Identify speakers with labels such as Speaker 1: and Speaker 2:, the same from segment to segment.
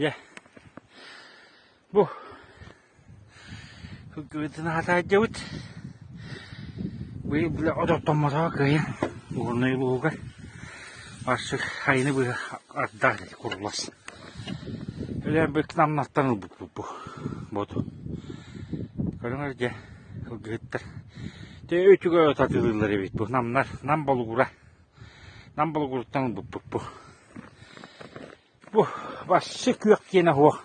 Speaker 1: Дьэ, бу сылгыбытын аһатаайдыбыт. Быйыл бile ототтоммотоҕо кыайан Горнай улууһугар Арсык хайыны быһа ардаах курулас. Өлөөнбүт намнаттан ылбыппыт бу боту. Көрүҥ эрэ дьэ сылгыһыттар. Дьэ үчүгэй от атыылыыллар эбит бу намнар нам болугура. Нам болугуруттан ылбыппыт бу. Бу башы күөх диэнэ суох.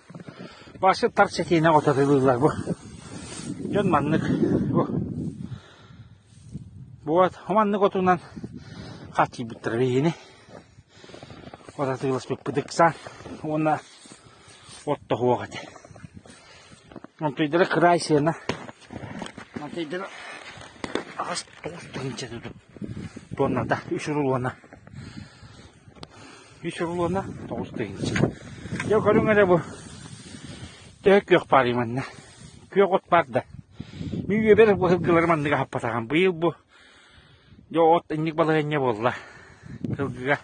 Speaker 1: Башы тар сэтиэнэх от атыылыыллар бу. Дьон маннык бу Буот маннык отунан хааччыйбыттара биһигини. От атыыласпыппыт ыксаан уонна от тоһуох этэ. Онтуйдара кыраай сыана. Онтуйдара аҕыс 9 тыһыынча туонната үс рулона. Үс рулона 9 тыһыынча. Дьэ көрүҥ эрэ бу төһө күөх баарый манна. Күөх от баар да. Мин үөбэр быһылгылары маннык аһаппатаҕым. Быйыл бу дьэ от инник балаһыанньа буолла. Сылгыга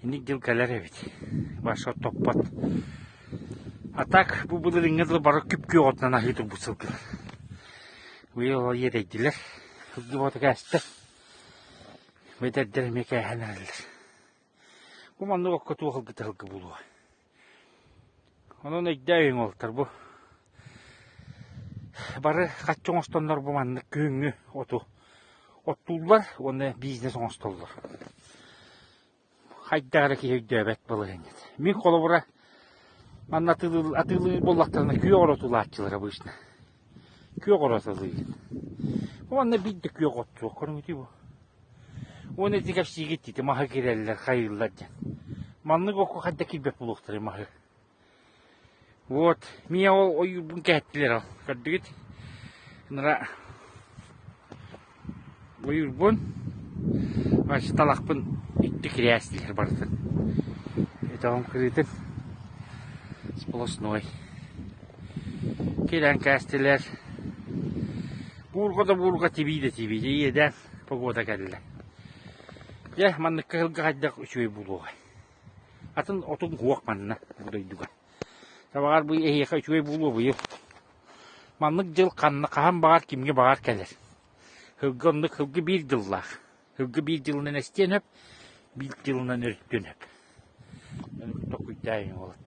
Speaker 1: инник дьыл кэлэр эбит. Баша топпот. А так бу былырыыҥҥа дылы бары күп-күөх отунан аһыы турбут сылгылар. Быйыл ол иэдэйдилэр. Сылгы бото кээстэ. Бэдэрдэр эмиэ кээһэн эрэллэр. Бу маннык окко туох ылгыта сылгы буолуо. Онон өйдөөйүҥ уолаттар бу бары хаччы оҥостоннор бу маннык күһүҥҥү оту оттууллар уонна бизнес оҥостоллор. Хайдах эрэ киһи өйдөөбөт балаһыанньата. Мин холобура манна атыылыыр атыылыыр буоллахтарына күөх оротулааччылар обычно. Күөх оро атыылыыгын. Бу манна биир да күөх от суох көрүҥүтүй бу. Уонна ити кэпсиигит ити маһы кирэллэр, хайыыллар диэн. Маннык окко хайда киирбэт буолуохтарай маһы. Вот, миэ ол ойуурбун кэһэттилэр ол. Көрдүгүт? Нара ойуурбун, вообще талахпын икки кирээстилэр барытын. Өтөҕүм кырыытын сплошной. Киирэн кээстилэр. Буурҕа да буурҕа тибии да тибии иэдээн погода кэллэ. Дьэ, маннык кыһылга хайдах үчүгэй буолуоҕай. Атын отун уох манна бу дойдуга. Табаҕар бу эһиэхэ үчүгэй буолуо быйыл. Маннык дьыл ханна хаһан баҕар кимҥэ баҕар кэлэр. Сылгы оннук сылгы биир дьыллаах. Сылгы биир дьылынан эстиэн сөп, биир дьылынан өрүттүөн сөп. Толкуйдаайын уолаттар.